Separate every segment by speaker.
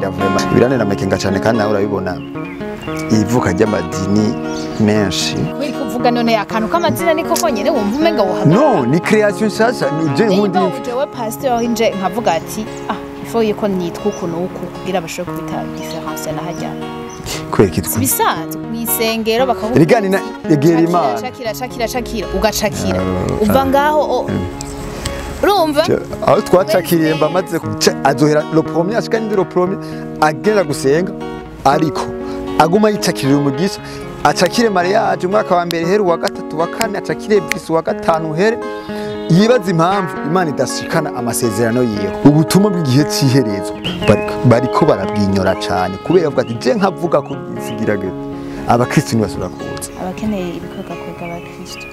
Speaker 1: Amakenga vraiment, biranera amakenga cyane, kandi nawe urabibona ivuka ry'amadini menshi.
Speaker 2: Kuri kuvuga none akantu k'amazina niko konyene wumva umenga wohagarara?
Speaker 1: No, ni création nshasha, ni je nkundi.
Speaker 2: Niba jewe pasteur nje nkavuga ati ah, ifo yuko nitwa uku n'uku kugira bashobore kubita différence na hajya.
Speaker 1: Kubera iki?
Speaker 2: Bisanzwe mw'isengero bakavuga
Speaker 1: Erega ni egera Imana.
Speaker 2: Cakira, cakira, cakira, ugacakira uva ngaho urumva.
Speaker 1: Aho twacakiriye mba maze azohera le premier ashika ndi le premier agera gusenga, ariko aguma yicakirira umugisha, acakire mariage umwaka wa mbere here, uwa gatatu, wa kane, acakire bisi wa gatanu here, yibaza impamvu Imana idashikana amasezerano yiwe. Ubutumwa bw'igihe c'iherezo bariko barabwinyora cane, kubera bavuga ati je nkavuga ko isigira gute abakristo ntibasubira kuza.
Speaker 2: Abakeneye ibikorwa kwega abakristo.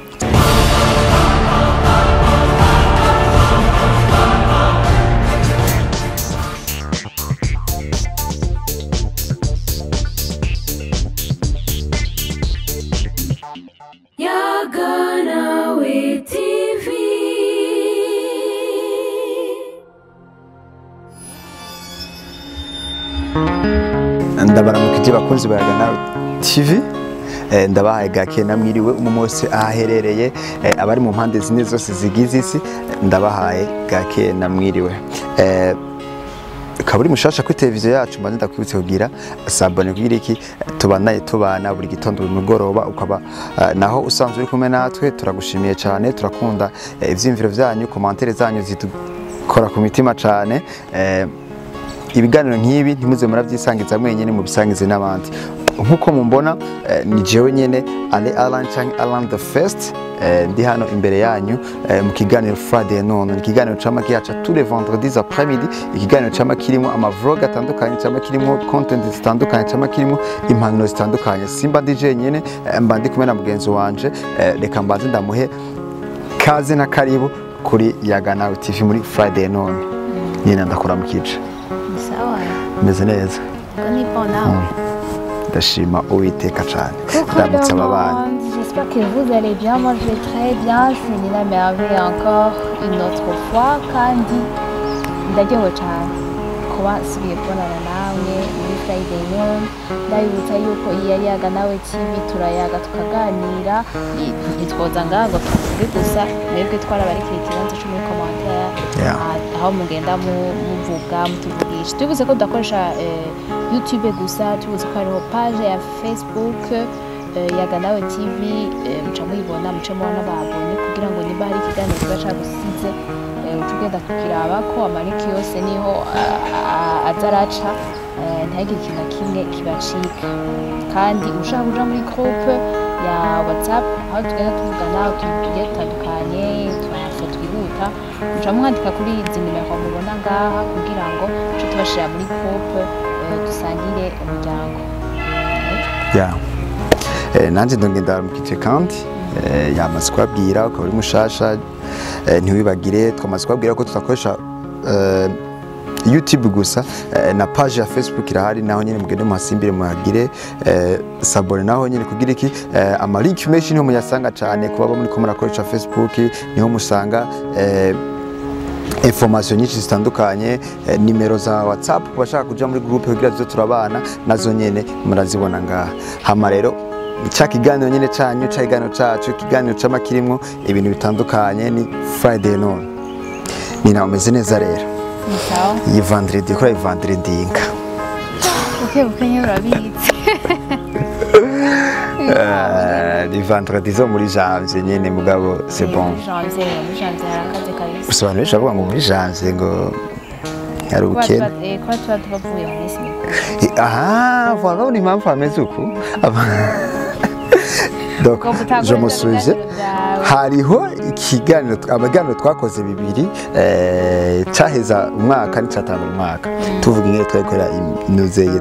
Speaker 3: Yaganawe TV.
Speaker 1: Ndabaramukije bakunzi ba Yaganawe TV, ndabahaye gake namwiriwe umwe wese ahaherereye, abari mu mpande zine zose zigize isi, ndabahaye gake namwiriwe. Ukaba uri mushasha kuri televiziyo yacu, mbanze ndakwibutse kugira s'abonner kugira iki tubanaye tubana buri gitondo, buri mugoroba. Ukaba naho usanzwe uri kumwe natwe, turagushimiye cyane, turakunda ivyiyumviro vyanyu, commentaires zanyu zidukora ku mitima cyane. Ibiganiro nk'ibi ntimuze murabyisangiza mwenyine, mubisangize n'abandi. Nkuko mumbona, ni jewe nyene Ale Alan canke Alan the First, ndi hano imbere yanyu mu kiganiro Friday Noon. Ni ikiganiro cama kihaca tous les vendredis après-midi, ikiganiro cama kirimo ama vlog atandukanye, cama kirimo content zitandukanye, cama kirimo impanuro zitandukanye. Simba ndi jenyene, mba ndi kumwe na mugenzi wanje. Reka mbanze ndamuhe kaze na karibu kuri Yaganawe TV muri Friday Noon. Nyine ndakuramukije.
Speaker 2: Sawa.
Speaker 1: Meze neza.
Speaker 2: Ko ni bon nawe?
Speaker 1: Ndashima Uwiteka cyane.
Speaker 4: Coucou
Speaker 1: Ndamutse
Speaker 4: le
Speaker 1: aba bana.
Speaker 4: monde, j'espère que vous allez bien. Moi je vais très bien, c'est Nina Merveille encore une autre fois. Kandi ndaryohewe cyane kuba nsubiye kubonana namwe muri Friday Noon. Ndabibutsa yuko iyi yari Yaganawe TV, turayaga tukaganira, ntitwoza ngaha ngo tuvuge gusa, mwebwe twarabarekeye ikibanza cyo muri commentaire, aho mugenda muvuga mutuvugisha. Tubivuze ko tudakoresha YouTube gusa, tubivuze ko hariho page ya Facebook Yaganawe TV, muca muyibona, muce mubona n'ababonye kugira ngo niba hari ikiganiro kiba cagusize, uce ugenda kukiraba ko amalink yose niho aza araca, ntihagire ikintu na kimwe kibacika. Kandi ushaka kuja muri groupe ya WhatsApp aho tugenda tuvugana utuntu tugiye dutandukanye, utu twihuta, muca mwandika kuri izi nimero mubona ngaha kugira ngo tuce tubashira muri groupe, dusangire umuryango.
Speaker 1: Yeah. Nanje ndongera ndaramukije kandi yamaze kubabwira, ukaba uri mushasha, ntiwibagire twamaze kubabwira ko tutakoresha YouTube gusa, na page ya Facebook irahari, naho nyine mugende muhasimbire muhagire s'abonner, naho nyine kugira iki ama link menshi niho muyasanga cyane. Kuba muri ko murakoresha Facebook niho musanga information nyinshi zitandukanye, nimero za WhatsApp ku bashaka kuja muri groupe kugira tuze turabana, nazo nyene murazibona ngaha. Hama rero ca kiganiro nyene canyu, ca kiganiro cacu, ikiganiro cama kirimwo ibintu bitandukanye, ni Friday Noon. Nina, umeze neza rero?
Speaker 4: Ni sawa.
Speaker 1: Iyi vendredi kuri iyi vendredi inka.
Speaker 4: Buke buke nyine urabitse.
Speaker 1: Ni vendredi zo muri janvier nyene, mugabo c'est bon.
Speaker 4: Muri janvier, muri janvier harakaze kabisa.
Speaker 1: Gusa abantu benshi bavuga ngo muri janvier ngo hari
Speaker 4: Kuba
Speaker 1: ubukene.
Speaker 4: Kuba tuba tubavuye mu minsi mikuru.
Speaker 1: Ah, voilà ni impamvu hameze uku. Donc,
Speaker 4: Ugomba utangure
Speaker 1: je me souviens,
Speaker 4: ibiganiro byawe.
Speaker 1: hariho ikiganiro, amaganiro twakoze bibiri, caheza umwaka n'icatangura umwaka, tuvuga ingene twari gukora inuzeye,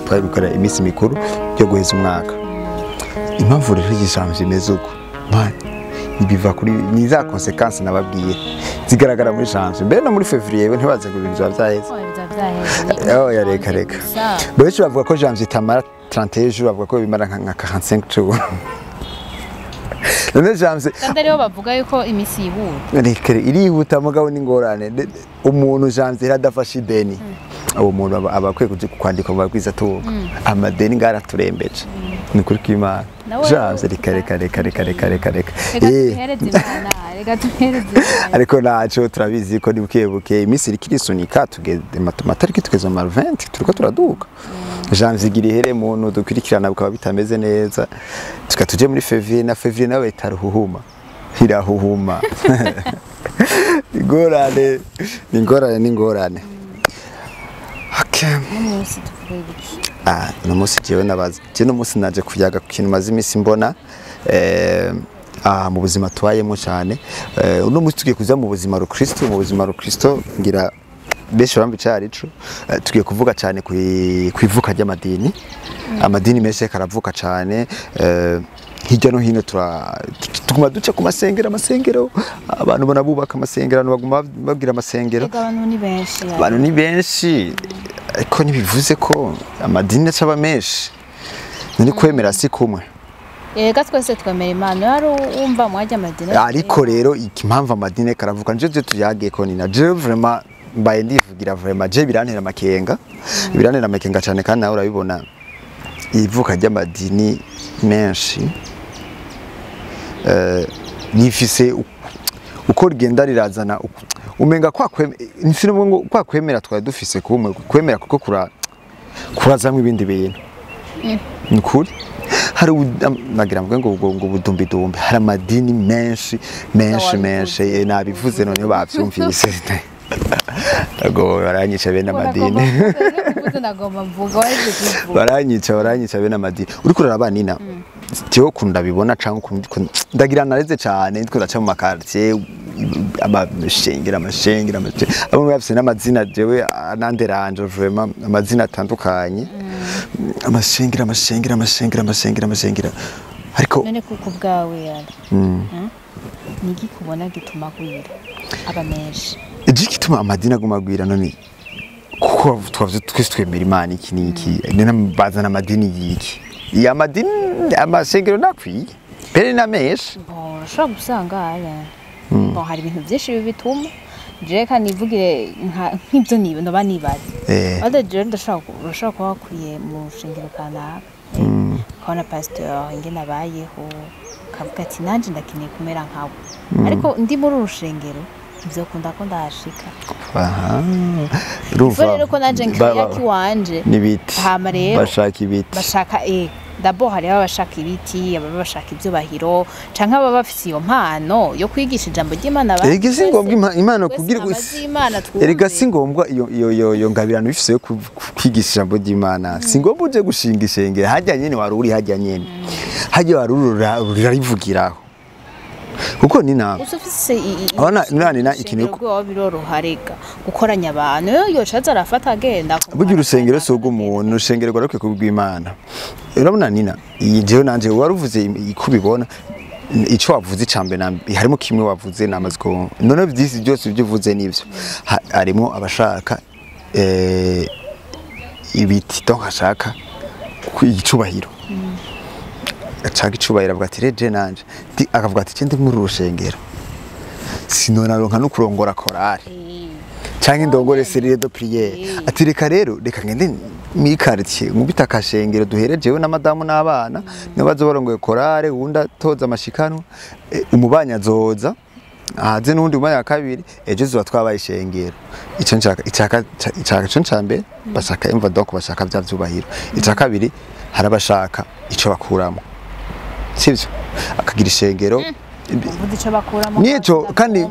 Speaker 1: twari gukora iminsi mikuru yo guheza umwaka. Impamvu rero ijambo imeze uko, man, biva kuri ni za conséquences nababwiye zigaragara muri janvier mbere no muri février. We ntibaze ngo ibintu biba vyaheze.
Speaker 4: Oh, biba vyaheze.
Speaker 1: Oh, ya, reka reka.
Speaker 4: Gusa.
Speaker 1: Benshi bavuga ko janvier itamara 31 jours, bavuga ko bimara nka 45 jours. None janvier
Speaker 4: Kandi ariho bavuga yuko iminsi yihuta.
Speaker 1: Reka, irihuta mugabo n'ingorane. Umuntu janvier adafashe ideni. Uwo muntu aba akwiye kuja kwandika mu bagwizatunga. Amadeni ngaraturembeje, ni ukuri kw'Imana.
Speaker 4: Nawe
Speaker 1: Janze, reka, reka, reka, reka, reka, reka, reka.
Speaker 4: Reka
Speaker 1: Eh.
Speaker 4: tuhereze Imana, reka tuhereze Imana.
Speaker 1: Ariko naco turabizi ko ni buke buke, iminsi iriko irisunika, tugeze amatariki, tugeze mu 20, turiko turaduka. Janvier igira ihere, muntu dukurikirana bukaba bitameze neza, tuka tuje muri février, na février nawe itaruhuhuma, irahuhuma. Ingorane ni ingorane, ni ingorane. Okay.
Speaker 4: N'umunsi tuvuge ibiki?
Speaker 1: Ah, uno munsi jewe nabaza, jewe uno munsi naje kuyaga ku kintu maze iminsi mbona mu buzima tubayemo cyane. Uno munsi tugiye kuza mu buzima rukristo, mu buzima rukristo ngira benshi bambi carico. Tugiye kuvuga cyane ku ivuka ry'amadini. Amadini menshi ariko aravuka cyane hirya no hino. Tuguma duca ku masengero, amasengero, abantu banabubaka amasengero, abantu baguma babwira amasengero.
Speaker 4: Reka, abantu ni benshi ya.
Speaker 1: Abantu ni benshi, ariko ntibivuze ko amadini acaba menshi. None kwemera si kumwe?
Speaker 4: Reka, twese twemera Imana, wari wumva mwajya amadini.
Speaker 1: Ariko rero impamvu amadini karavuka nje tuyagiye ko ni na je vraiment mbaye ndivugira, vraiment je birantera amakenga, birantera amakenga cyane. Kandi nawe urabibona, ivuka ry'amadini menshi nifise uko rigenda rirazana umenga kwa ngo kwa kwemera twari dufise kumwe kwemera, kuko kurazamwo ibindi bintu. Ni ukuri hari nagira mvuge ngo budumbidumbi, hari amadini menshi menshi.
Speaker 4: Wabivuze.
Speaker 1: Menshi, nabivuze, noneho bavyumvise. Ndago baranyica bene amadini.
Speaker 4: Uvuze nagomba mvuga, waje kuvuga.
Speaker 1: Baranyica, baranyica bene amadini. Uriko uraraba nina jewe ukuntu ndabibona canke ukuntu ndagira nareze cane, ndiko ndaca mu makartier, amashengero, amashengero, amashengero, amwe bafise n'amazina jewe ananderanje vraiment, amazina atandukanye, amashengero, amashengero, amashengero, amashengero, amashengero, ariko
Speaker 4: None kuko ubwawe yari ni iki kubona gituma agwira aba menshi?
Speaker 1: Igituma amadini aguma agwira, none kuko twavuze twese twemera Imana, iki n'iki, none bazana amadini y'iki? Iya amadini, amasengero nakwiye mbere na menshi.
Speaker 4: Bon, urashobora gusanga aya, bon, hari ibintu byinshi bituma. Jewe kandi nivugire nk'ibyo niba noba nibaza. Wenda jewe urashobora kuba wakuriye mu rushengero kanaka, ukabona pasitori ingene abayeho, ukavuga ati nanje ndakeneye kumera nkawe, ariko ndi muri uru rushengero ntivyokunda ko ndahashika.
Speaker 1: Aha.
Speaker 4: Ivo rero ko nanje nkiriya kiwanje.
Speaker 1: N'ibiti.
Speaker 4: Hama rero
Speaker 1: bashaka ibiti.
Speaker 4: Bashaka d'abord hariho abashaka ibiti, ababa bashaka ivyubahiro, canke ababa bafise iyo mpano yo kwigisha ijambo ry'Imana abandi.
Speaker 1: Erega si ngombwa impano
Speaker 4: Twese
Speaker 1: kugira
Speaker 4: intama z'Imana twumve.
Speaker 1: Erega si ngombwa iyo ngabirano ifise yo kwigisha ijambo ry'Imana. Si ngombwa uje gushinga ishengero hajya nyene wari uri, hajya nyene hajya wari uri urarivugiraho, kuko ni nawe
Speaker 4: Gusa ufise
Speaker 1: Urabona nina ikintu
Speaker 4: rwabo biroroha rega gukoranya abantu, iyo yocaza arafata agenda.
Speaker 1: Burya urusengero si urw'umuntu, urusengero rwarukwiye kuba urw'Imana. Urabona nina iyi jewe nanje waruvuze uko ubibona, ico wavuze icambere harimo kimwe wavuze namaze ko none vyisi byose ibyo uvuze nivyo. Harimo abashaka ibiti, donc ashaka icubahiro, ashaka icubahiro, avuga ati reje nanje akavuga ati je ndi muri uru rushengero sinonaronka no kurongora korari canke ndongore cellule de prière, ati reka rero, reka ngende muri quartier nkubita akashengero duhere jewe na madamu n'abana, nibo bazo barongoye korare, uwundi atoza amashikanwa, umubanyi azoza ahaze n'uwundi mwanya wa kabiri, ejo zuba twabaye ishengero. Ico nshaka icaka icaka ico ncambere bashaka imva, donc bashaka vya vyubahiro. Ica kabiri, hari abashaka ico bakuramo, sivyo? Akagira ishengero.
Speaker 4: Uvuze ico bakuramo.
Speaker 1: Nico kandi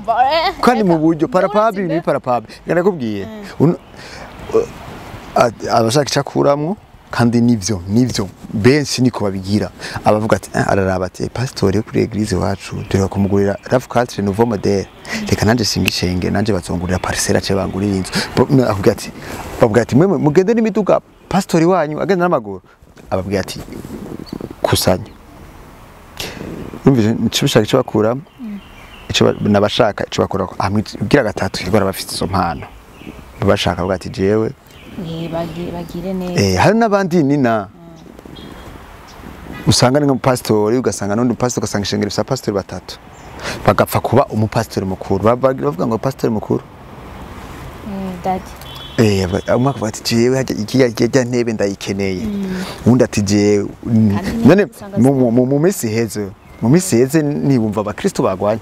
Speaker 1: kandi mu buryo parapabi
Speaker 4: Ndabona
Speaker 1: ni parapabi nakubwiye. Abashaka icyo akuramwo, kandi nivyo benshi niko babigira. Abavuga ati araraba ati pastori yo kuri église wacu dore kumugurira RAV4 nouveau modèle, reka nanje singa ishenge, nanje bazongurira parcelle ace bangurira inzu. Akubwira ati, bavuga ati mwe mugende n'imiduga, pastori wanyu agenda n'amaguru. Ababwira ati kusanya. Urumvise ico bashaka icyo bakuramo, ico nabashaka ico bakora hamwe. Ugira gatatu kirwara bafite izo mpano, bashaka bavuga ati jewe
Speaker 4: Bagire neza.
Speaker 1: Hari n'abandi nina usanga ni nk'umupasitori, ugasanga n'undi mupasitori, ugasanga ishengero rifise abapasitori batatu, bagapfa kuba umupasitori mukuru. Bavuga ngo pastori mukuru.
Speaker 4: Daddy.
Speaker 1: Umwe akavuga ati jewe harya ikijya ntebe ndayikeneye, undi ati jewe none mu minsi iheze, mu minsi iheze nibumva abakristo bagwanye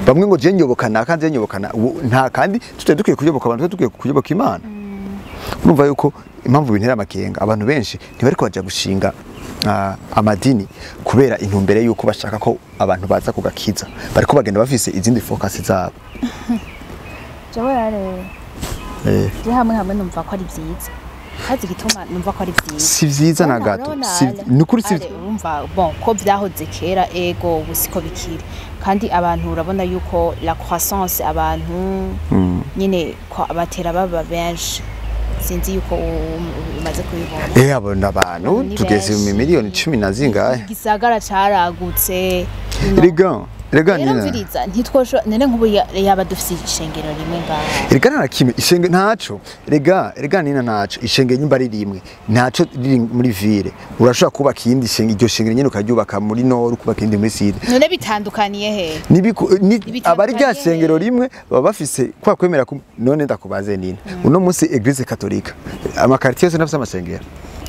Speaker 1: bamwe ngo je nyobokana kandi je nyobokana nta kandi tutari dukwiye kuyoboka abantu, dukwiye kuyoboka Imana. Urumva yuko impamvu bintera amakenga, abantu benshi ntibariko baja gushinga amadini kubera intumbere yuko bashaka ko abantu baza kugakiza, bariko bagenda bafise izindi focus zabo.
Speaker 4: Jewe rero je hamwe numva ko ari vyiza, kazi gituma numva ko ari vyiza.
Speaker 1: Si vyiza na gato, nukuri si.
Speaker 2: Urumva bon ko vyahoze kera, ego ubu siko bikiri, kandi abantu urabona yuko la croissance abantu nyine batera baba benshi, sinzi yuko umaze kubibona.
Speaker 1: Abo abantu tugeze mu miliyoni 10 na zingahe,
Speaker 2: igisagara caragutse.
Speaker 1: Rega nina
Speaker 2: mviriza ntitwosho nene nkubu yaba dufise ishengero rimwe ngaha.
Speaker 1: Rega nta kimwe ishenge ntaco, rega nina ntaco ishenge nyimba ari rimwe ntaco riri muri ville, urashobora kubaka iyindi shenge, iryo shengero nyene ukaryubaka muri nord, ukubaka iyindi muri sud.
Speaker 2: None bitandukaniye he?
Speaker 1: Abari rya shengero rimwe baba bafise kwa kwemera. None ndakubaze nina, uno munsi Eglise Katolika amakartier yose nafise amasengero.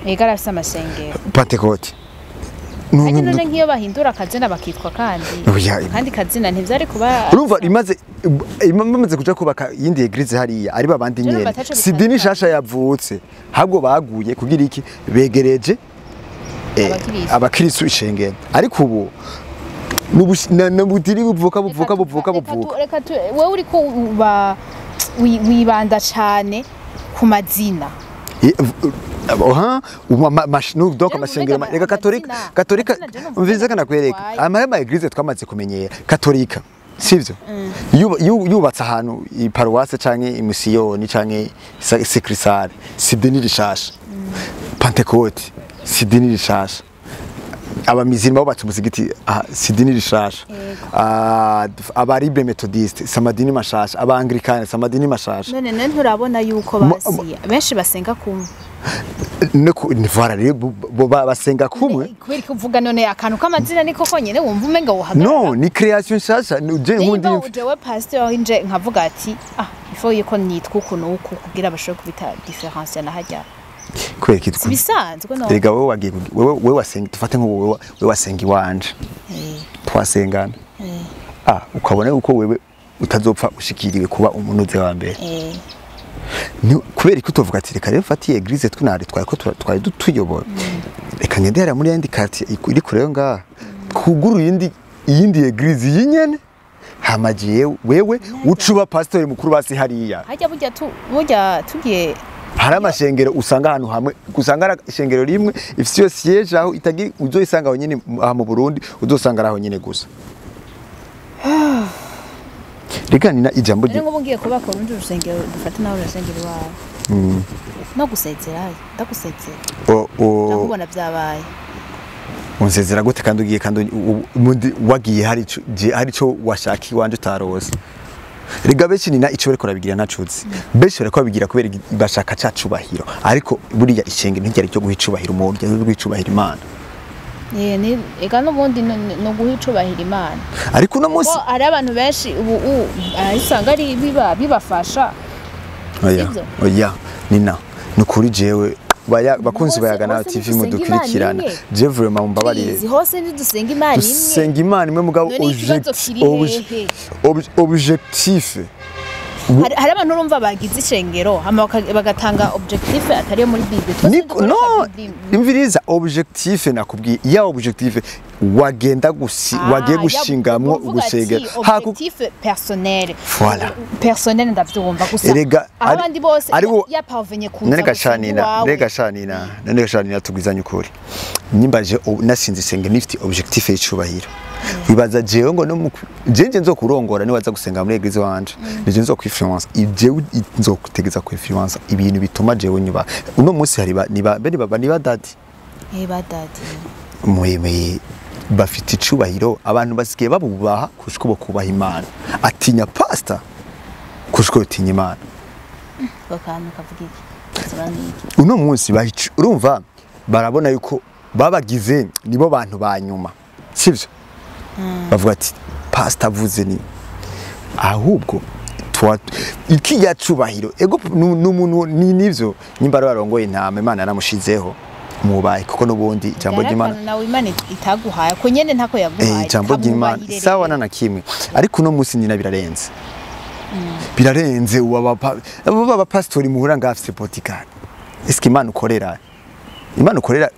Speaker 2: Ega arafise amasengero.
Speaker 1: Pentecote
Speaker 2: none nkiyo bahindura akazina bakitwa kandi kazina ntivyari kuba.
Speaker 1: Urumva imaze kuja kubaka yindi eglise hariya ari babandi nyene, si dini shasha yavutse, habwo baguye kugira iki begereje abakristo ishengero. Ariko ubu nubudiri buvuka buvuka buvuka buvuka.
Speaker 2: Reka wewe uriko wibanda cane ku mazina.
Speaker 1: Donc amashengero reka katolika umvize kana kwereka amahema eglise twamaze kumenyera katolika, sivyo? Yubatse ahantu i paroisse canke imisiyoni canke sekrisare, si dini rishasha. Pentecote si dini rishasha. Abamizirima bubatse umusigiti si dini rishasha. Abaribe methodiste si amadini mashasha, abanglikane si amadini mashasha.
Speaker 2: None nturabona yuko basi benshi basenga kumwe.
Speaker 1: Nivara rero basenga kumwe.
Speaker 2: Kubera ko uvuga none akantu k'amazina niko konyene wumva umenga wohagarara.
Speaker 1: No, ni creation nshasha. Je nkundi
Speaker 2: jewe pasteur inje nkavuga ati il faut yuko nitwa uku nuku kugira bashobore kubita difference na hajya.
Speaker 1: Kubera iki
Speaker 2: bisanzwe no.
Speaker 1: Rega wewe wagiye wewe wasenga, dufate nko wewe wasenga iwanje. Twasengana. Ukabona uko wewe utazopfa ushikiriwe kuba umunuze wa mbere. Kubera ko tuvuga ati reka rero mfatiye eglise twinari twari ko twari dutuyobora, reka ngende hariya muri yandi quartier iri kure ngaha kuguru yindi eglise yinyene, hamagiye wewe ucuba pastor mukuru basi hariya.
Speaker 2: Hajya burya tugiye
Speaker 1: hari amashengero usanga ahantu hamwe, usanga ishengero rimwe ifite iyo siège aho itagi uzoisanga aho nyene aha mu Burundi, uzosanga aho nyene gusa. Reka nina ijambo
Speaker 2: ryo ngo ngiye kubaka urundi rusengero dufate naho urusengero wawe. No gusezera, ndagusezera. Ndakubona byabaye.
Speaker 1: Unsezera gute kandi ugiye kandi wagiye hari ico washaka iwanje utarose. Rega benshi nina ico bariko rabigira nacuzi. Benshi bariko babigira kubera bashaka cacubahiro, ariko buriya ishengero ntiryari cyo guha icubahiro umuntu, ryari guha icubahiro Imana.
Speaker 2: Ni ega nubundi no guha icubahiro Imana.
Speaker 1: Ariko uno munsi
Speaker 2: ari abantu benshi ubu isanga ari bibafasha.
Speaker 1: Oya nina nukuri jewe bakunzi bayaga na TV mudukurikirana, je vraiment mumbabarire.
Speaker 2: Hose ntidusenga Imana imwe.
Speaker 1: Dusenga Imana imwe mugabo objectif.
Speaker 2: Hari abantu urumva bagize ishengero hama bagatanga objectif atari yo muri Bible.
Speaker 1: No, imviriza objectif nakubwiye, ya objectif wagenda wagiye gushingamwo ugusengera.
Speaker 2: Objectif personnel. Voilà. Personnel ndavyumva gusa. Abandi bose ya parvenye kuza.
Speaker 1: Nerega shanina tugwizanye ukuri. Nyimbaje nasinze isenge nifite objectif y'icubahiro. Wibaza jewe ngo no jenje nzokurongora ni waza gusenga muri eglise wanje, nije nzokwinfluence jewe nzokutegeza kwinfluence ibintu bituma jewe nyuba. Uno munsi hari niba bene baba niba daddy.
Speaker 2: Ba daddy.
Speaker 1: Muhemeye bafite icubahiro, abantu basigaye babubaha kurusha uko kubaha Imana. Atinya pastor kurusha uko atinya Imana.
Speaker 2: Bakantu kavuga iki?
Speaker 1: Uno munsi urumva barabona yuko babagize nibo bantu ba nyuma, sivyo? Bavuga ati pastor avuze ni ahubwo Twa iki yacubahiro ego n'umuntu ni nivyo nimba ari arongoye intama Imana yaramushizeho mubaye, kuko nubundi ijambo ry'Imana
Speaker 2: Yarakana nawe Imana itaguhaye ko nyene ntako yaguhaye.
Speaker 1: Ijambo ry'Imana
Speaker 2: Kamubahire
Speaker 1: sawa
Speaker 2: rero.
Speaker 1: Na kimwe, ariko uno munsi nyina birarenze, birarenze. Abo baba pastori muhura ngaho afise bodyguard, eske Imana ukorera ubona?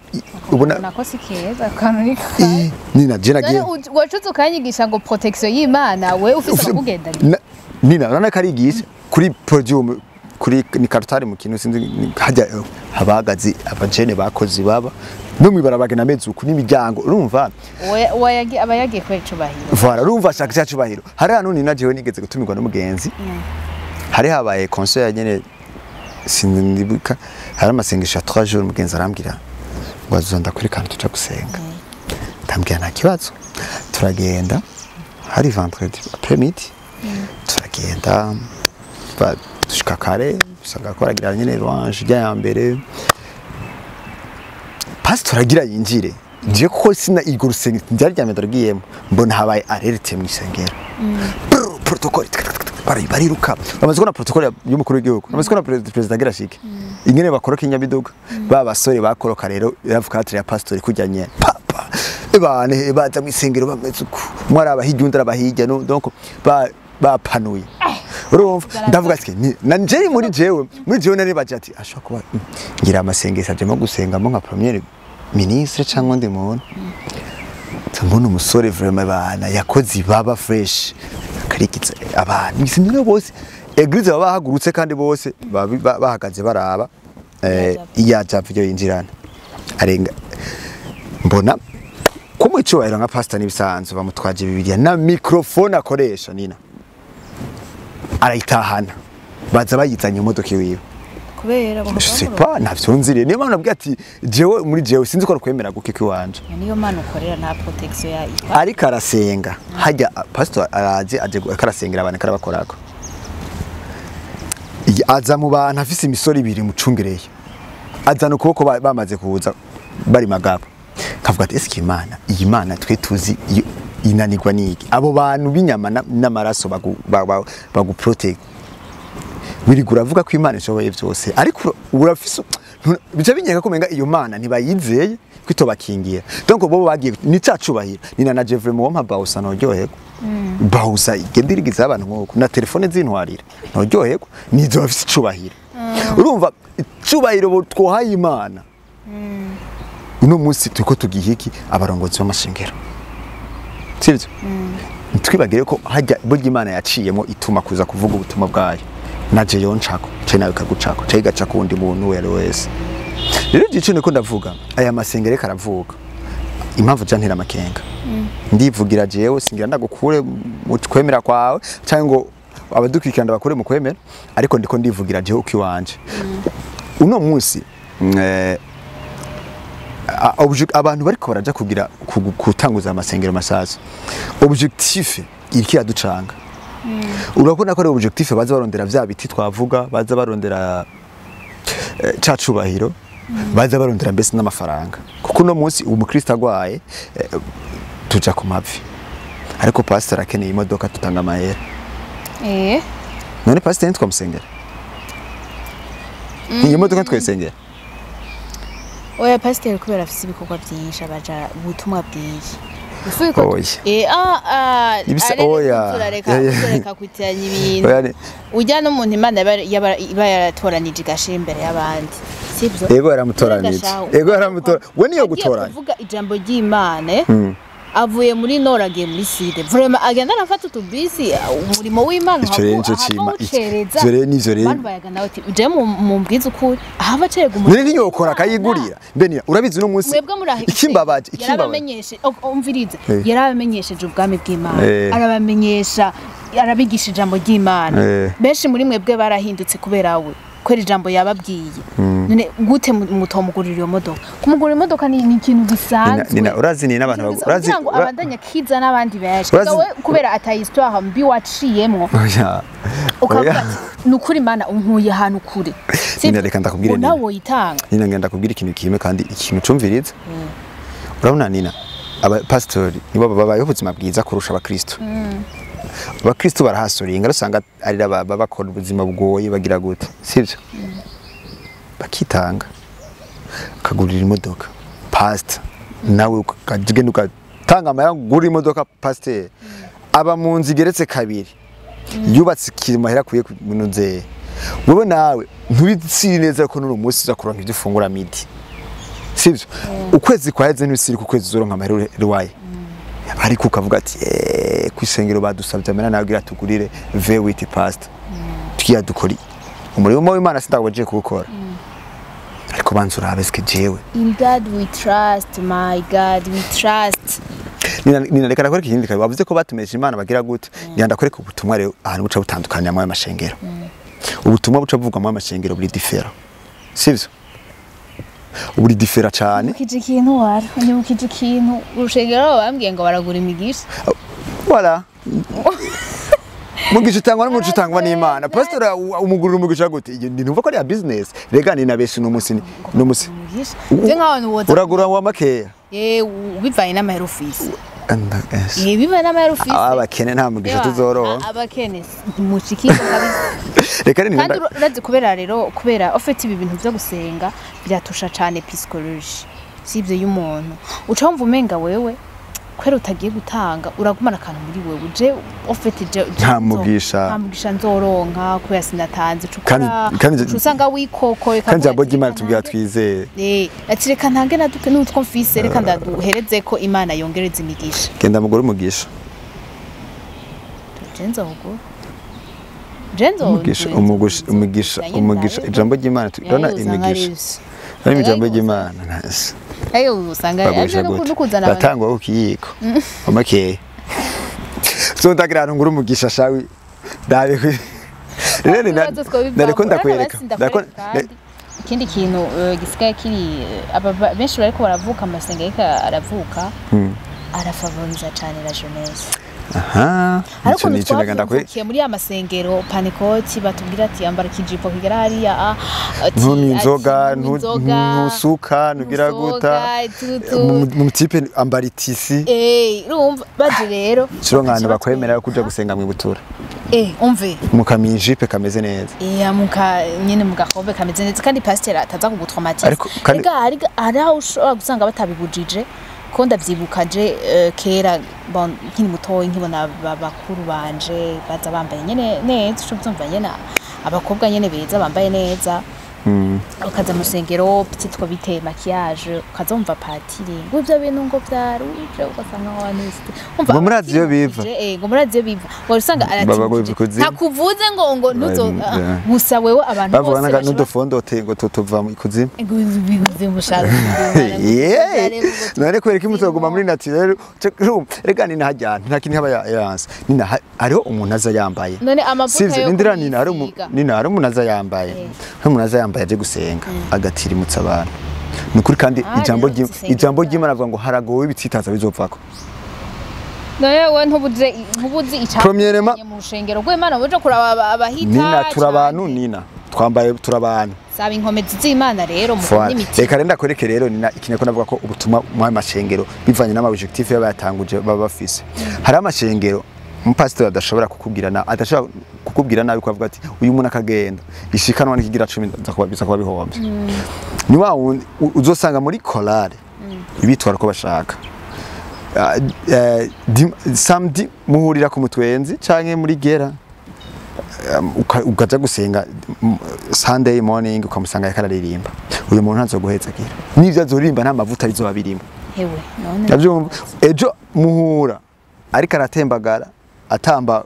Speaker 4: Ubona ko si keza akantu ni
Speaker 1: Nina, je nagiye
Speaker 4: None wacuze ukanyigisha ngo protection y'Imana, we ufise abakugendana.
Speaker 1: Nina, urabona ko arigisha kuri podium, kuri ni karutari mu kintu sinzi hajya habahagaze abajene bakoze baba no mwibarabagena amezi uku n'imiryango, urumva?
Speaker 4: Aba yagiye kubera icubahiro.
Speaker 1: Voilà, urumva ashaka cya cubahiro. Hari hano nina jewe nigeze gutumirwa n'umugenzi, hari habaye concert ya nyene, sindibuka, hari amasengesho ya 3 jours. Umugenzi arambwira ngo azonda kuri kantu tuja gusenga. Ndambwira nta kibazo, turagenda. Hari vendredi après midi, turagenda, dushika kare, usanga ko baragira nyene louange rya ya mbere. Pastor agira yinjire, nje kuko sina irwo rusengero ryari rya mbere rwiyemo, mbona habaye alerte mu isengero. Brr, protocole tuk, tuk, tuk, bariruka. Bamaze kubona protocole y'umukuru w'igihugu, bamaze kubona perezida agira ashike, ingene bakoroka inyabiduga, ba basore bakoroka rero RAV4 ya pastor kujya nyene papa ebane baza mu isengero bameze uku, umwe araba hirya, undi araba hirya, no donc bapanuye, urumva? Ndavuga ati na njeri muri jewe nari baje ati ashobora kuba ngira amasengesho ajemo gusengamo nka premier ministre cyangwa undi muntu. Mbona umusore vraiment bana yakoze ibaba fresh, akarikiza abantu mw'isengero bose, église baba bahagurutse kandi bose bahagaze baraba iya javyo yinjirana arenga. Mbona ko icubahiro nka pastor n'ibisanzwe bamutwaje Bibiliya na microphone akoresha, nina arayitahana, baza bayizanye mu modoka iwiwe.
Speaker 2: Kubera
Speaker 1: Je sais pas, ntavyo nziriye. Niyo mpamvu nabwiye ati jewe muri jewe sinzi ko kwemera guke kwiwanje.
Speaker 2: Niyo mana ukorera nta protection ya
Speaker 1: Ariko arasenga hajya, pastor araje aje ariko arasengera abantu karabakorako. Aza mu bantu afise imisoro ibiri mucungereye, azana ukuboko, bamaze kuza bari magabo. Kavuga ati eske Imana, iyi Mana twe tuzi inanirwa niki? Abo bantu b'inyama n'amaraso bagu protect, wirigura uravuga ko Imana ishoboye byose, ariko urafise bica binyeka ko umenga iyo Mana ntibayizeye kwitobakingira. Donc bo bagiye ni cacubahiro. Nina na Jeffrey Muwampa bawusa noryoherwa, bawusa igenda irigiza abantu nk'uko na telefone zintwarira noryoherwa, nizo bafise icubahiro. Urumva icubahiro bo twohaye Imana uno munsi turiko tugiha iki abarongozi b'amashengero? Sivyo? Ntitwibagire ko hajya burya Imana yaciyemo ituma kuza kuvuga ubutumwa bwayo, naje yoncako ce nawe ikagucako ce igaca ku wundi muntu uwo ari we wese. Rero igice niko ndavuga, aya masengero ariko aravuga impamvu ja ntera amakenga, ndivugira jewe, singira ndagukure mu kwemera kwawe cyangwa ngo abadukurikirana ndabakure mu kwemera, ariko ndiko ndivugira jewe uko iwanje uno munsi abantu bariko baraja kugira gutanguza amasengero masasa, objectif iriko iraducanga. Urabona ko ari objectif baza barondera vya biti twavuga, baza barondera ca cubahiro, baza barondera mbese n'amafaranga, kuko uno munsi umukristo agwaye tuja ku mavi, ariko pastor akeneye imodoka tutanga amahera. None pastor ntitwamusengera? Iyo modoka ntitwayisengera?
Speaker 2: Oya, pasiteri kubera afise ibikorwa byinshi, abaja ubutumwa bwinshi.
Speaker 1: Oya. Oya.
Speaker 2: Turareka turareka kwitiranya ibintu.
Speaker 1: Oya,
Speaker 2: ujya n'umuntu Imana iba yaratoranije igashira imbere y'abandi, sibyo?
Speaker 1: Ego, yaramutoranije. Ego, yaramutora we, niyo
Speaker 2: Agiye
Speaker 1: gutoranya.
Speaker 2: kuvuga ijambo ry'Imana, avuye muri nord agiye muri sud, vraiment agenda arafata utubisi, umurimo w'Imana
Speaker 1: Ico rero nico
Speaker 2: ahava
Speaker 1: cima.
Speaker 2: awucereza.
Speaker 1: Ivyo rero nivyo rero.
Speaker 2: Abantu bayaga nawe ati uje mumbwize ukuri ahava acerega umurimo
Speaker 1: None ntiyokora akayigurira? Mbe niya urabizi uno munsi
Speaker 2: Mwebwe muri
Speaker 1: ikimbabaje, ikimbabaje
Speaker 2: yarabamenyeshe, umvirize, yarabamenyesheje ubwami bw'Imana, arabamenyesha, arabigisha ijambo ry'Imana. Benshi muri mwebwe barahindutse kubera we, kubera ijambo yababwiye. None gute mutomugurira iyo modoka? Kumugurira imodoka ni ikintu gisanzwe.
Speaker 1: Nina, urazi ni n'abantu urazi
Speaker 4: kugira ngo abandanye akiza n'abandi benshi.
Speaker 1: Urazi
Speaker 4: we kubera ata histoire mbi waciyemwo,
Speaker 1: Oya.
Speaker 4: ukavuga
Speaker 1: Oya.
Speaker 4: ati ni ukuri Imana unkuye ahantu kure.
Speaker 1: Nina, reka ndakubwire,
Speaker 4: Ngo nawe
Speaker 1: Nina.
Speaker 4: woyitanga.
Speaker 1: Nina, ngenda kubwira ikintu kimwe kandi ikintu cumviriza. Urabona Nina, abapasitori nibo babayeho ubuzima bwiza kurusha abakristo. Abakristo barahasuringa, usanga ari baba bakora ubuzima bugoye, bagira gute, sivyo? Bakitanga, akagurira imodoka pastor, nawe ukagenda ugatanga amahera ngo ugure imodoka. Pasteur aba mu nzu igeretse kabiri, yubatse ikintu mahera akwiye kunozera. Wowe nawe ntubitsiri neza ko n'uno munsi uza kuronka ibyo ufungura midi, sivyo? Ukwezi kwaheze, ntibisiri ku kwezi uzoronka amahera ruwaye, ariko ukavuga ati: "Eh, kw'isengero badusabye amahera, nawe gira tugurire V8 pastor." Tukiya dukora umurimo w'Imana, sindagwaje kuwukora, ariko banza urabe sike jewe.
Speaker 2: In God we trust, my God we trust.
Speaker 1: Nina, reka ndakwereka ikindi kabi. Wavuze ko batumesha Imana, bagira gute? Ngira ndakwereka ubutumwa rero ahantu buca butandukanye mu mashengero. Ubutumwa buca buvugwa mu mashengero buri différent, sivyo? Buri différent cyane.
Speaker 2: Nyibukije ikintu, wara nyibukije ikintu, urushengero bambwiye ngo baragura imigisha.
Speaker 1: Voilà, mugisha utangwa n'umuco, utangwa n'Imana. Pastor umugurira umugisha gute? Iyo numva ko ari ya business. Rega ni nabeshi no musi
Speaker 2: Imigisha je nk'abantu woza.
Speaker 1: Uragura wa makeya.
Speaker 2: Eh, bivanye n'amahera ufise.
Speaker 1: Yes.
Speaker 2: Eh, bivanye n'amahera ufise.
Speaker 1: Abakene nta mugisha tuzoronka.
Speaker 2: Abakene mushikirwa kabisa.
Speaker 1: Reka rero.
Speaker 2: Kandi urazi kubera rero, kubera ufite ibi bintu byo gusenga biratusha cyane psychologie, sivyo, y'umuntu. Uca wumva umenga wewe kubera utagiye gutanga uragumana akantu muri wewe, uje ufite je
Speaker 1: Nta mugisha.
Speaker 2: Nta mugisha nzoronka kubera sinatanze. Uca
Speaker 1: Kandi
Speaker 2: uca usanga wikokoye.
Speaker 1: Kandi ijambo ry'Imana tubwira twizere.
Speaker 2: Eh, ati reka ntange naduke n'utwo mfise, reka ndaduhereze ko Imana yongereza imigisha.
Speaker 1: Genda mugore umugisha.
Speaker 2: Je nzogura, je nzo
Speaker 1: Umugisha, umugisha, umugisha, umugisha. Ijambo ry'Imana urabona imigisha, urabona ijambo ry'Imana nasi.
Speaker 2: Ayo usanga
Speaker 1: Bagurisha
Speaker 2: aje no
Speaker 1: gute?
Speaker 2: kuzana abantu.
Speaker 1: Batangwa ku kiyiko amakeya. So ndagira ahantu ngura umugisha shawi, ndabe rero ni
Speaker 2: Ibibazo twobivamo.
Speaker 1: nareko ndakwereka.
Speaker 2: Urabona basi ndakwereka kandi ikindi kintu gisigaye kiri aba benshi bariko baravuka, amasenga ariko aravuka arafavoriza cane la jeunesse.
Speaker 1: Aha.
Speaker 2: Ariko
Speaker 1: nico nico ndaga ndakwereka.
Speaker 2: twavukiye muri ya masengero panekoti, batubwira ati ambara ikijipo kigera hariya, ati
Speaker 1: Ntunywe inzoga,
Speaker 2: ati, ntunywe inzoga,
Speaker 1: ntusuka, ntugira guta.
Speaker 2: ntusoga, tutu.
Speaker 1: Mu type ambara itisi.
Speaker 2: Eh, urumva baje rero
Speaker 1: Ciro nk'ahantu
Speaker 2: bakaca
Speaker 1: bakwemera yo kuja gusenga mwibutura.
Speaker 2: Eh, umve.
Speaker 1: Mukamijipe kameze neza.
Speaker 2: Iya, muka nyene mugakobe kameze neza, kandi pasiteri ataza kugutraumatiza.
Speaker 1: Ariko kandi
Speaker 2: Ega hari aho ushobora gusanga batabibujije, ko ndavyibuka je kera, bon, nkiri mutoyi, nkibona bakuru banje baza bambaye nyene neza, uca uvyumva nyene abakobwa nyene beza bambaye neza, ukaza mu rusengero, petit two biteye maquillage, ukaza wumva patiri ngo ivyo bintu ngo vyaruje, ugasanga waniste. Umva.
Speaker 1: Ngo murazi iyo biva.
Speaker 2: Eh, ngo murazi iyo biva, wari usanga
Speaker 1: Baba ngo biva
Speaker 2: aratimukije.
Speaker 1: ikuzimu.
Speaker 2: Ntakuvuze ngo ntuzo
Speaker 1: Yeah.
Speaker 2: gusa wewe abantu
Speaker 1: Bavuga
Speaker 2: bose
Speaker 1: n'udufondote ngo tuva mu ikuzimu.
Speaker 2: Ngo bivuze mushaka.
Speaker 1: Yeah. None kubera ko muzoguma muri naturel? Rega nina hajyana nta kintu aba yanse. Nina, hariho umuntu aza yambaye.
Speaker 2: None amavuta
Speaker 1: Sivyo?
Speaker 2: yo
Speaker 1: Nindira nina, hari
Speaker 2: kwisiga.
Speaker 1: Nina, hari umuntu aza yambaye. Hari umuntu aza yambaye aje gusenga, agatirimutsa abantu. Ni ukuri kandi
Speaker 2: Ah,
Speaker 1: ijambo
Speaker 2: rero zisengera.
Speaker 1: Ijambo ry'Imana avuga ngo haragowe ibitsitaza bizovako.
Speaker 4: None wowe ntubuzi
Speaker 1: Premièrement-
Speaker 4: icyatumye mu rushengero rw'Imana uje kuraba abahita?
Speaker 1: Nina, turabantu, nina. Twambaye, turabantu.
Speaker 2: Saba inkomezi z'Imana rero mu
Speaker 1: Voilà.
Speaker 2: n'imitima.
Speaker 1: Reka rero ndakwereke rero nina ikintu ko navuga ko ubutumwa mu mashengero bivanye n'ama objectif y'abayatanguje baba bafise. Hari amashengero umupasitori adashobora kukubwira na adashobora kukubwira nabi, ko avuga ati uyu muntu akagenda ishikanwa n'ikigira 10 nza kuba biza kuba bihombye. Ni wa wundi uzosanga muri chorale bitwara ko bashaka. Samedi muhurira ku mutwenzi canke muri gera, ukaja gusenga Sunday morning, ukamusanga yariko araririmba. Uyu muntu ntazoguhezagira, n'ivyo azoririmba nta mavuta bizoba birimo.
Speaker 2: Hewe none.
Speaker 1: Ndavyumva, ejo muhura ariko aratembagara, atamba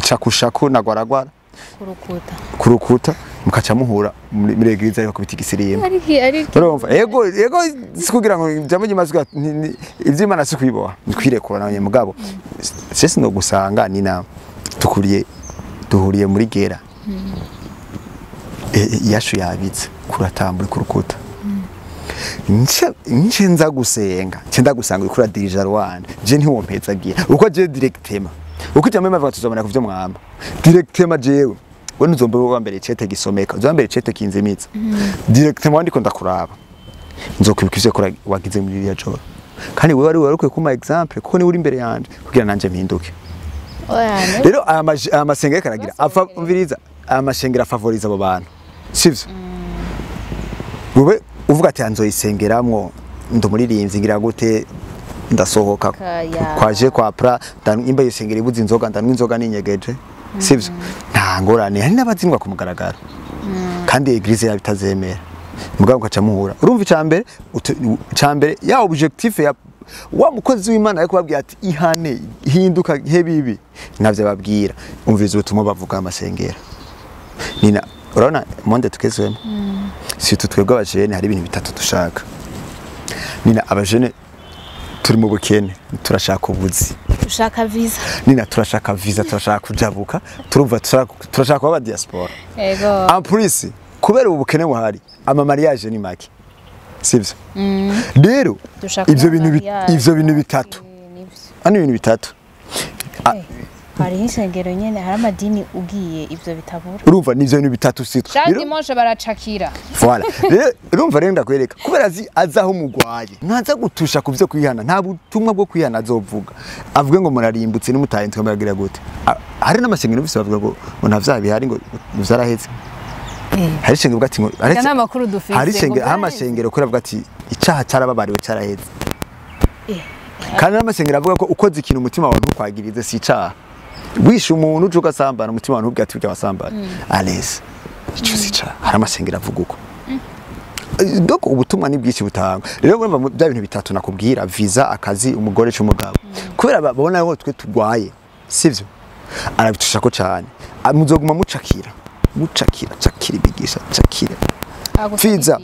Speaker 1: shakushaku na gwaragwara
Speaker 2: Kurukuta.
Speaker 1: Ku rukuta. Mukaca muhura muri église ariko kubita igisirimba.
Speaker 4: Ariko ariko
Speaker 1: Urumva, ego ego, sikugira ngo ijambo ry'Imana, ivy'Imana si kwiboha, ni kwirekura nawe mugabo. Sese no gusanga nina tukuriye, duhuriye muri gera. Yashu yabitse kuratambura ku rukuta. Nce nza gusenga, nce ndagusanga uriko uradirija rwanda, je ntiwompezagira uko je directement, uko ijambo mpamvu tuzobona kuvyo mwamba directement. Jewe we ntuzombe wa mbere icete gisomeka, uzoba mbere icete kinzimitsa directement. Ndiko ndakuraba, nzokwibuka ivyo wagize muri iriya joro. Kandi wewe ari ukwiye kumpa exemple, kuko niwe uri imbere yanje kugira nanje mpinduke. Rero aya masengero karagira umviriza, aya mashengero afavoriza abo bantu, sivyo? Wewe uvuga ati nzoyisengeramwo, ndumuririmbyi ngira gute, ndasohoka kwaje kwa pra imba yisengera ibuze inzoga, ndanywa inzoga ninyegeje, sivyo? Nta ngorane, hari n'abazinywa ku mugaragaro kandi eglise yabitazemera, mugabo ukaca muhura. Urumva icambere ya objectif ya wa mukozi w'Imana ariko babwira ati ihane, hinduka, he bibi, navyo babwira. Umviriza ubutumwa bavuga amasengero. Nina, urabona monde tukezwemo, surtout twebwe abajene hari ibintu bitatu dushaka. Nina, abajene turi mu bukene, turashaka ubuzi,
Speaker 2: ushaka visa.
Speaker 1: Nina, turashaka visa, turashaka kujabuka, turumva turashaka kuba diaspora.
Speaker 2: Yego.
Speaker 1: En plus kubera ubu bukene buhari, ama mariage ni make, sivyo? Rero ivyo bintu bitatu, ano ibintu bitatu,
Speaker 2: hari insengero nyene, hari amadini ugiye ivyo bitabura.
Speaker 1: Urumva nivyo bintu bitatu sitwe.
Speaker 4: Chaque dimanche baracakira.
Speaker 1: Voilà. Rero urumva rero ndakwereka kubera azaho mugwaye, ntaza gutusha kuvyo kwihana, nta butumwa bwo kwihana azovuga. Avuge ngo murarimbutse nimutaye muragira gute. Hari n'amasengero bise bavuga ngo nta vyaha bihari, ngo vyaraheze. Hari ishengero bwati ngo
Speaker 4: nta makuru dufise.
Speaker 1: Hari ishengero, amasengero kuri avuga ati icaha carababariwe caraheze. Kandi n'amasengero avuga ko ukoze ikintu umutima wawe ntukwagirize si icaha. Wishe umuntu uje ugasambana, umutima wawe ntubwire ati urya wasambana. Allez, ico si icaha. Hari amasengero avuga uko. Donc ubutumwa ni bwinshi butangwa. Rero urumva bya bintu bitatu nakubwira, visa, akazi, umugore c'umugabo. Kubera babona ko twe tugwaye, sivyo? Arabitushako cyane. Muzoguma mucakira. Mucakira, cakira ibigisha, cakira. Fiza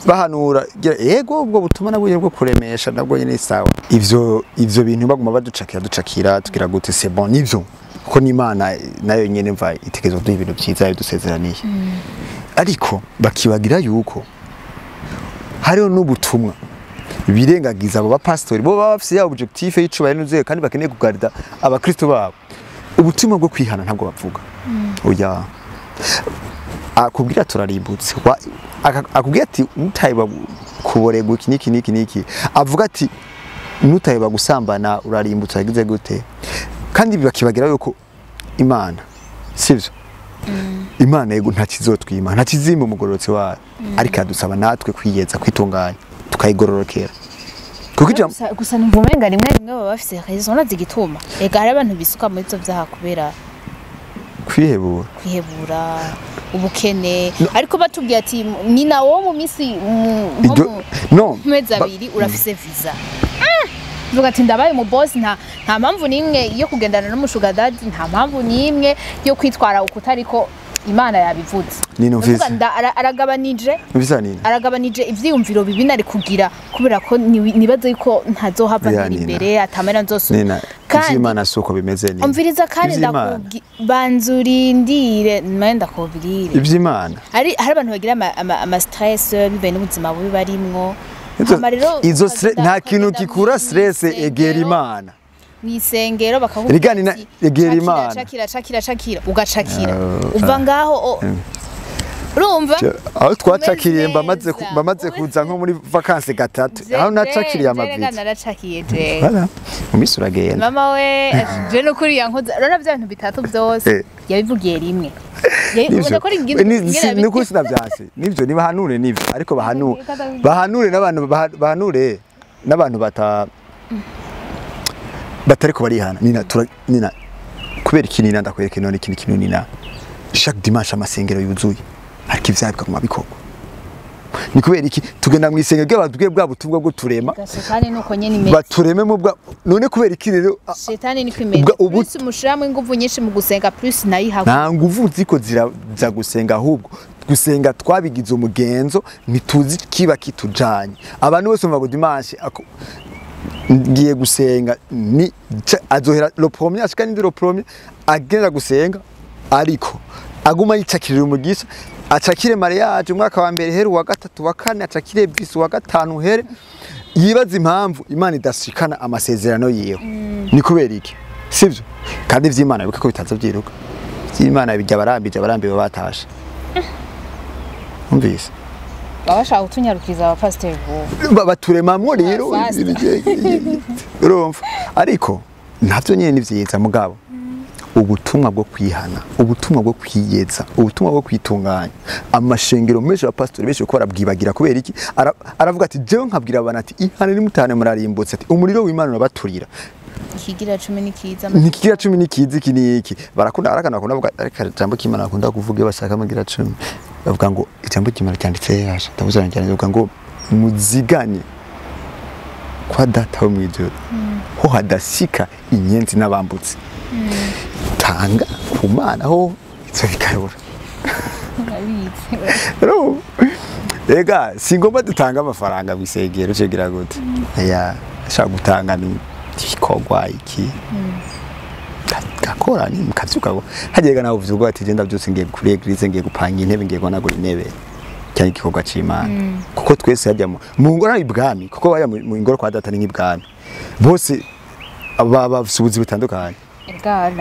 Speaker 1: bahanura yego, ubwo butuma nabwo bwo kuremesha nabwo nyine sawa. Ivyo bintu baguma baducakira ducakira tugira gute, c'est bon nivyo, kuko n'Imana nayo nyene mva itekerezo duha ibintu byiza bidusezeraniye. Ariko bakibagira yuko hariho n'ubutumwa birengagiza abo bapastori bo baba bafise ya objectif y'icubahiro n'uzuye kandi bakeneye kugarida abakristo babo. Ubutumwa bwo kwihana ntabwo bavuga. Oya, akubwira turarimbutse, akubwira ati mutayiba kuborego iki niki niki niki, avuga ati nutayiba gusambana urarimbutse yagize gute. Kandi bakibagira yuko Imana, sivyo? Imana yego nta kizotwima, nta kizimba umugororotsi wayo, ariko adusaba natwe kwiyeza, kwitunganya, tukayigororokera. Kuko
Speaker 2: gusa numva umenga rimwe rimwe baba bafise raison zigituma. Ega hari abantu bisuka muri ivyo vyaha kubera kwihebura, ubukene. Ariko batubwiye ati ni nawo mu misi
Speaker 1: no
Speaker 2: mezi abiri urafise visa. Vuga ati ndabaye mu boss, nta mpamvu nimwe yo kugendana n'umushuga daddy, nta mpamvu nimwe yo kwitwara ukutariko Imana yabivuze.
Speaker 1: Vuga
Speaker 2: aragabanije.
Speaker 1: Visa nini?
Speaker 2: Aragabanije ivyiyumviro bibi nari kugira kubera ko nibazo yuko ntazohava ntiri imbere atamera nzosubira.
Speaker 1: Kandi Imana suko bimeze ni.
Speaker 2: Umviriza kandi ndakubwi banzurindire mende ndakubwire.
Speaker 1: Ivy'Imana.
Speaker 2: Hari abantu bagira ama stress bibe n'ubuzima bubi barimwo.
Speaker 1: Izo nta kintu gikura stress egera Imana.
Speaker 2: Mwisengero bakakubwira
Speaker 1: egera Imana.
Speaker 2: Cakira cakira cakira ugacakira. Uva ngaho urumva
Speaker 1: aho twacakiriye mbamaze kuza nko muri vacances gatatu, aho nacakiriye amavita.
Speaker 2: Naracakiye je.
Speaker 1: Voilà. Umisi uragenda.
Speaker 2: Mama we je no kuri yankoze. Urabona bya bintu bitatu byose yabivugiye rimwe.
Speaker 1: Niko sinavyanse. Nivyo nibahanure nivyo, ariko bahanure n'abantu bahanure n'abantu batariko barihana. Nina nina kubera iki nina ndakwereka none ikindi kintu nina. Chaque dimanche amasengero yuzuye, ariko ivyaha bikaguma bikorwa. Ni kubera iki tugenda mu isengero ry'abantu bwa butumwa bwo turema?
Speaker 2: Shetani nuko nyene imeze.
Speaker 1: Batureme mu bwa none kubera iki rero?
Speaker 2: Shetani niko imeze. Plus mushiramo inguvu nyinshi mu gusenga plus nayihawe.
Speaker 1: Nta nguvu ziko ziraza gusenga, ahubwo gusenga twabigize umugenzo, ntituzi kiba kitujanye. Abantu bose bumva ngo dimanche ngiye gusenga, ni azohera le premier ashika ndi le premier agenda gusenga, ariko aguma yicakirira umugisha, acakire mariage umwaka wa mbere here, wa gatatu, wa kane, acakire visi wa gatanu here, yibaza impamvu Imana idashikana amasezerano yiwe. Ni kubera iki? Sivyo? Kandi ivy'Imana bibuke ko bitaza byiruka. Ivy'Imana bijya barambije, abarambiwe batashe. Umvise?
Speaker 4: Baba bashaka kutunyarukiza abapasiteri vuba.
Speaker 1: Baturemamwo rero.
Speaker 4: Fast.
Speaker 1: Urumva, ariko navyo nyene ni vyiza, mugabo ubutumwa bwo kwihana, ubutumwa bwo kwiyeza, ubutumwa bwo kwitunganya, amashengero menshi, abapasitori benshi ko barabwibagira. Kubera iki? Aravuga ati jewe nkabwira abantu ati ihane nimutane murarimbutse, ati umuriro w'Imana urabaturira.
Speaker 2: Ikigira cumi n'ikiza.
Speaker 1: Ntikigira cumi n'ikizi, iki n'iki barakunda, arakana bakunda kuvuga, ariko ijambo ry'Imana bakunda kuvuga iyo bashaka amagira cumi, bavuga ngo ijambo ry'Imana ryanditse yasha ndabuze cyane, bavuga ngo muziganye kwa Data wo mw'ijuru ho hadasika inyenzi n'abambutsi. Tanga ku Mana ho ivyo bikarura.
Speaker 4: Urabizi.
Speaker 1: Urumva? Ega si ngombwa dutanga amafaranga mw'isengero, cegira gute ya ashaka gutanga ni igikorwa iki gakora ni mukavyuka hagega nawe uvyuka ati genda byose ngiye kuri église, ngiye gupanga intebe, ngiye guhanagura intebe cyane, igikorwa c'Imana, kuko twese hajya mu ngoro ari ibwami, kuko bajya mu ngoro kwa Data ni nk'ibwami, bose baba bafise ubuzi butandukanye.
Speaker 2: Ega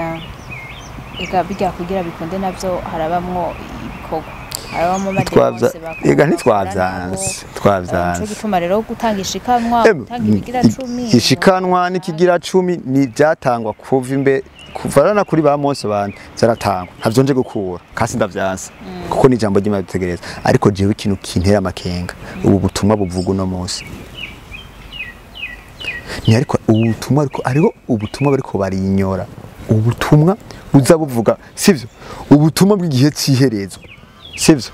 Speaker 2: ega bijya kugira bikunde navyo harabamwo ibikorwa, harabamwo amadépenses.
Speaker 1: Ega ntitwavyanse, twavyanse.
Speaker 2: Nico gituma rero gutanga ishikanwa, gutanga ibigira cumi.
Speaker 1: Ishikanwa n'ikigira cumi ni byatangwa kuva imbe, kuva na kuri ba Mose, abantu zaratangwa, ntavyo nje gukura kasi ndavyanse, kuko ni ijambo ry'Imana dutegereza. Ariko jewe ikintu kintera amakenga, ubu butumwa buvuga uno munsi ni ariko ubu butumwa, ariko hariho ubutumwa bariko barinyora, ubutumwa buza buvuga sivyo, ubutumwa bw'igihe c'iherezo sivyo,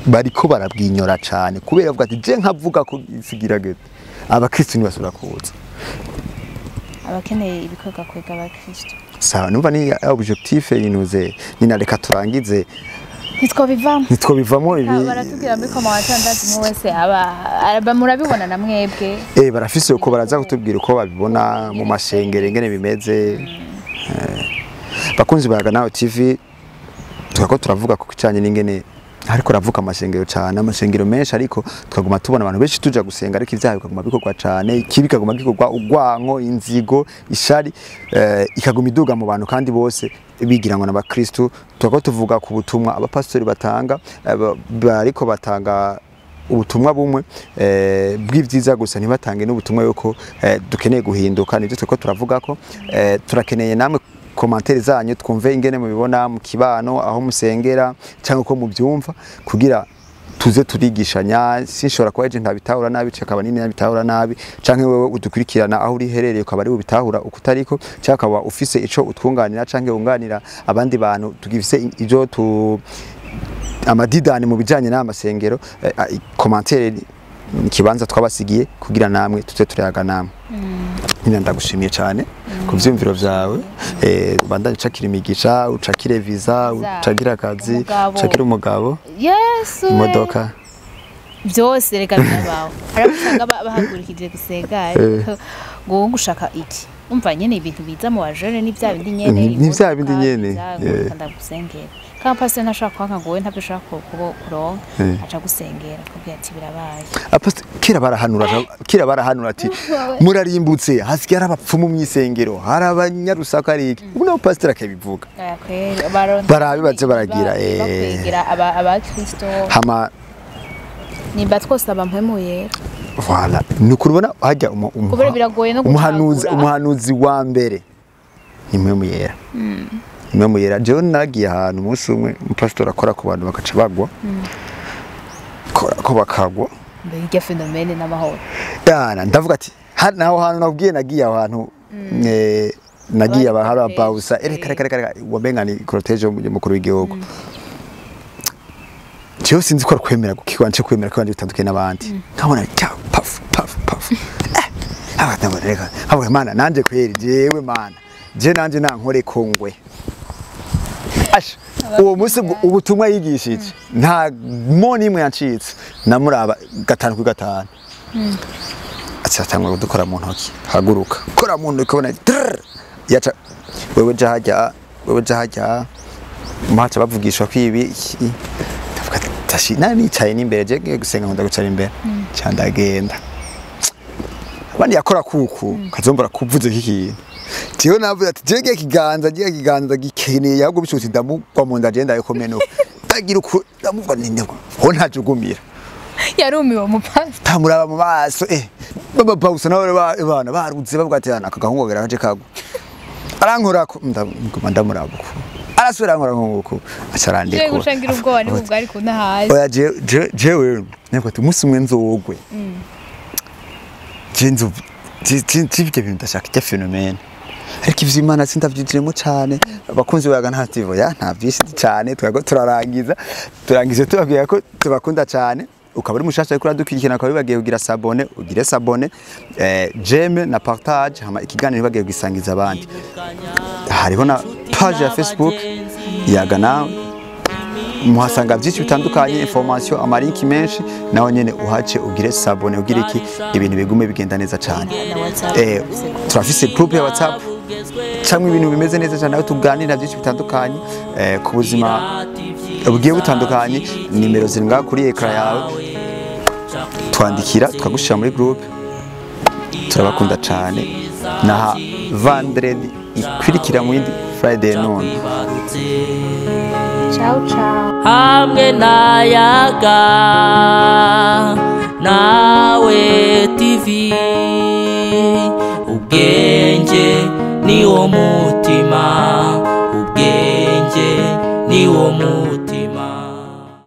Speaker 1: bariko barabwinyora cane, kubera bavuga ati je nkavuga ko isigira gute abakristo ntibasubira kuza.
Speaker 2: Abakeneye ibikorwa kwega abakristo.
Speaker 1: Sawa, numva ni objectif yinuze nina, reka turangize.
Speaker 2: Ntitwobivamo.
Speaker 1: Ntitwobivamo ibi.
Speaker 4: Baratubwira muri commentaire, umwe wese aba murabibona na mwebwe.
Speaker 1: Barafise uko baraza kutubwira uko babibona mu mashengero ingene bimeze. Bakunzi ba Nawe TV, tukako turavuga ku kijanye n'ingene ariko ravuka amashengero cyane, amashengero menshi, ariko tukaguma tubona abantu benshi tuja gusenga, ariko ivyaha bikaguma bikorwa cyane, ikibi kikaguma gikorwa, urwanko, inzigo, ishari ikaguma iduga mu bantu, kandi bose bigira ngo n'abakristo. Tukako tuvuga ku butumwa abapastori batanga, bariko batanga ubutumwa bumwe bw'ivyiza gusa, ntibatange n'ubutumwa yuko dukeneye guhinduka. Nivyo turiko turavuga ko turakeneye namwe commentaires zanyu, twumve ingene mubibona mu kibano aho musengera cyangwa uko mubyumva, kugira tuze turigishanya. Sinshobora kuba eje ntabitahura nabi, akaba nini nabitahura nabi, canke wewe udukurikirana aho uri herereye ukaba ari ubitahura uko utariko, canke ukaba ufise ico utwunganira canke wunganira abandi bantu tugifise ivyo tu amadidani mu bijanye n'amasengero. Commentaire ikibanza twabasigiye kugira namwe tuze turayaga namwe. Nyina ndagushimiye cyane ku vyumviro vyawe. Bandanye ucakira imigisha, ucakire visa, ucakire akazi,
Speaker 2: Umugabo.
Speaker 1: ucakire umugabo,
Speaker 2: Yesu we.
Speaker 1: imodoka.
Speaker 2: Byose reka birabaho. Hari abo usanga bahagurikije gusenga ngo wowe gushaka iki, umva nyene ibintu biza mu bajene ni bya bindi nyene.
Speaker 1: Ni vya bindi
Speaker 2: imodoka,
Speaker 1: nyene,
Speaker 2: biza, ngo reka ndagusengera, kandi pastor ntashobora kwanga ngo wowe ntabyo ushaka kuronka, aca gusengera akubwira ati birabaye.
Speaker 1: Apostle, kera barahanura ati murarimbutse, hasigaye hari abapfumu mw'isengero, hari abanyarusaku, hari iki. Ubu nawe pastor akabivuga.
Speaker 2: Aya kweri baronda.
Speaker 1: Barabe baze baragira,
Speaker 2: bakwegera abakristo.
Speaker 1: Hama
Speaker 2: nimba twosaba Mpwemu Yera.
Speaker 1: Voilà, ni ukubona hajya
Speaker 2: Kubera biragoye no
Speaker 1: umuhanuzi
Speaker 2: gucagura.
Speaker 1: Umuhanuzi wa mbere ni Mpwemu Yera, Mpwemu Yera. Jewe naragiye ahantu umunsi umwe, umupasitori akora ku bantu bagaca bagwa, kora ko bakagwa.
Speaker 2: Mbega irya phénomène n'amahoro.
Speaker 1: Yana ndavuga ati naho hantu nabwiye, nagiye aho hantu nagiye
Speaker 2: Abandi
Speaker 1: abahari
Speaker 2: cortège,
Speaker 1: abawusa reka reka reka reka, wamenga ni cortège y'umukuru w'igihugu. Jewe sinzi ko ari kwemera gukigwa nce kwemera ko abandi bitandukanye n'abandi, nkabona cya pafu pafu pafu, aba ndabona reka havuga Mana nanje kweri, jewe Mana je nanje nankore kongwe. Asha uwo munsi ubutumwa yigishije nta mo nimwe yancitse, namuraba gatanu kuri gatanu. Aca kudukora mu ntoki, haguruka kora mu ntoki, ubona trrr, yaca wewe ja hajya, wewe ja hajya, muhaca bavugishwa ko ibi ndavuga ati, tashi nari nicaye n'imbere, je ngiye gusenga nkunda gucara imbere, ca ndagenda abandi yakora kuku kazombora kuvuze k'ikintu, jewe navuze ati jewe ngiye kiganza gikeneye ahubwo bishobotse ndamugwa mu nda, je ndayiko menuka ndagira uku ndamugwa ninde ho ntajugumira.
Speaker 4: Yarumiwe umupasiteri.
Speaker 1: Tamuraba mu maso, baba bawusa nawe bana baruze bavuga ati aka gahungu garaje kagwa, arankorako, ndaguma ndamuraba uko, arasubira ankora nkuko, aca
Speaker 4: Je
Speaker 1: arandekura.
Speaker 4: Gushangira ubwoba ni ubwo ari kuna hasi.
Speaker 1: Oya, jewe ntabwo ati umunsi umwe nzogwe, je nzo ibyo bintu ndashaka ijya phénomène, ariko ivy'Imana sindavyinjiremo cane. Abakunzi baga nta tivo ya nta vyinshi cane, twago turarangiza, turangize tubabwira ko tubakunda cane. Ukaba uri mushasha ariko uradukurikirana, ukaba wibagiye kugira s'abonner, ugire s'abonner, j'aime na partage, hama ikiganiro bagiye kugisangiza abandi. Hariho na page ya Facebook Yaga Nawe, muhasanga byinshi bitandukanye, information, amalinki menshi. Naho nyene uhace ugire s'abonner, ugire iki, ibintu bigume bigenda neza cyane.
Speaker 2: Na WhatsApp.
Speaker 1: Turafise groupe ya WhatsApp cyangwa ibintu bimeze neza cyane, aho tuganira byinshi bitandukanye ku buzima bugiye butandukanye. Nimero ziri ngaho kuri écran yawe, twandikira tukagushira muri groupe. Turabakunda cyane, naha vendredi ikurikira mu yindi Friday none.
Speaker 4: Ciao ciao.
Speaker 3: Hamwe na Yaga Nawe TV, ubwenge ni wo mutima, ubwenge ni wo mutima.